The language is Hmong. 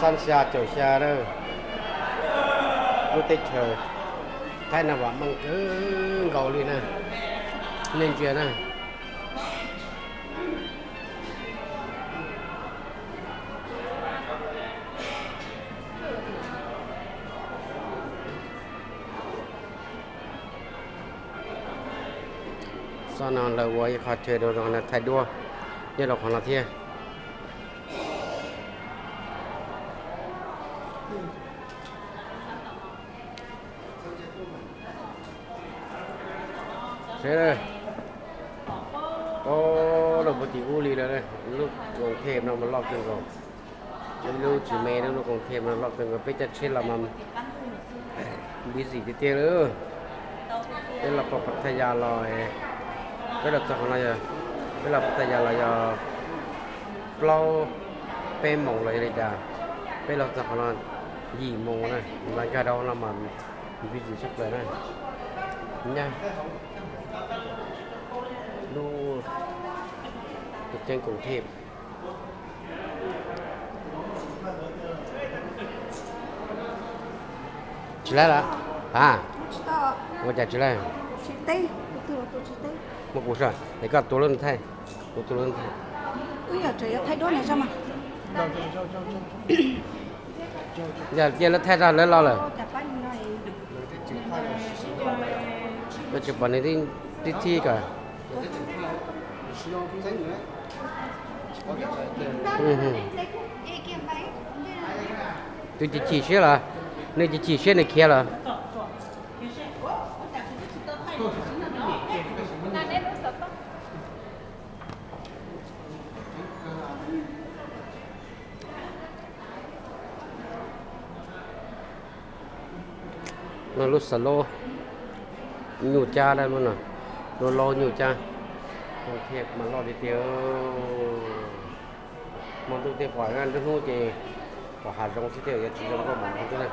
Xab xya caum xya na, lub teb chaws Thaib no vam meej kawg nkaus li na, nej ntsia na. Xob no lawv ua ib qho chaw rau zoo thaij duab nyob rau qhov no thiab. Seb, o, lawv puag tim ub li lawm, lub koom them no mas loj kawg nkaus. Ib lub tsis me, lub koom them no loj kawg nkaus, peb caij tsheb los mas busy tiag tiag li. Peb los puag Pattaya los, peb los txog qhov no, peb los Pattaya los yog plaub peb moos los yog li cas, peb los txog qhov no yim moos na, los nkag rau no mas busy tshaj plaws na. Nyab, lub ceeb koom them. Tsis laib lawm a? Ua cas tsis laib? Muab kuv saib es koj tus lub ntawd thaij, kuv tus lub ntawd thaij. Yog cia lawv thaij zaj lawv los lawm. Koj tsis pom nws tib txhij kawg. Tus chim chim siab los, nws chim chim siab nws khiav los. No lub xav laub nyuj cab, lub no, lub laub nyuj cab, koom them mas loj tiag tiag. Hmo ntuj tej pom nruab hnub ces pom hav zoov xwb, tej zaum yuav tsis zoo nkauj npaum no xwb na.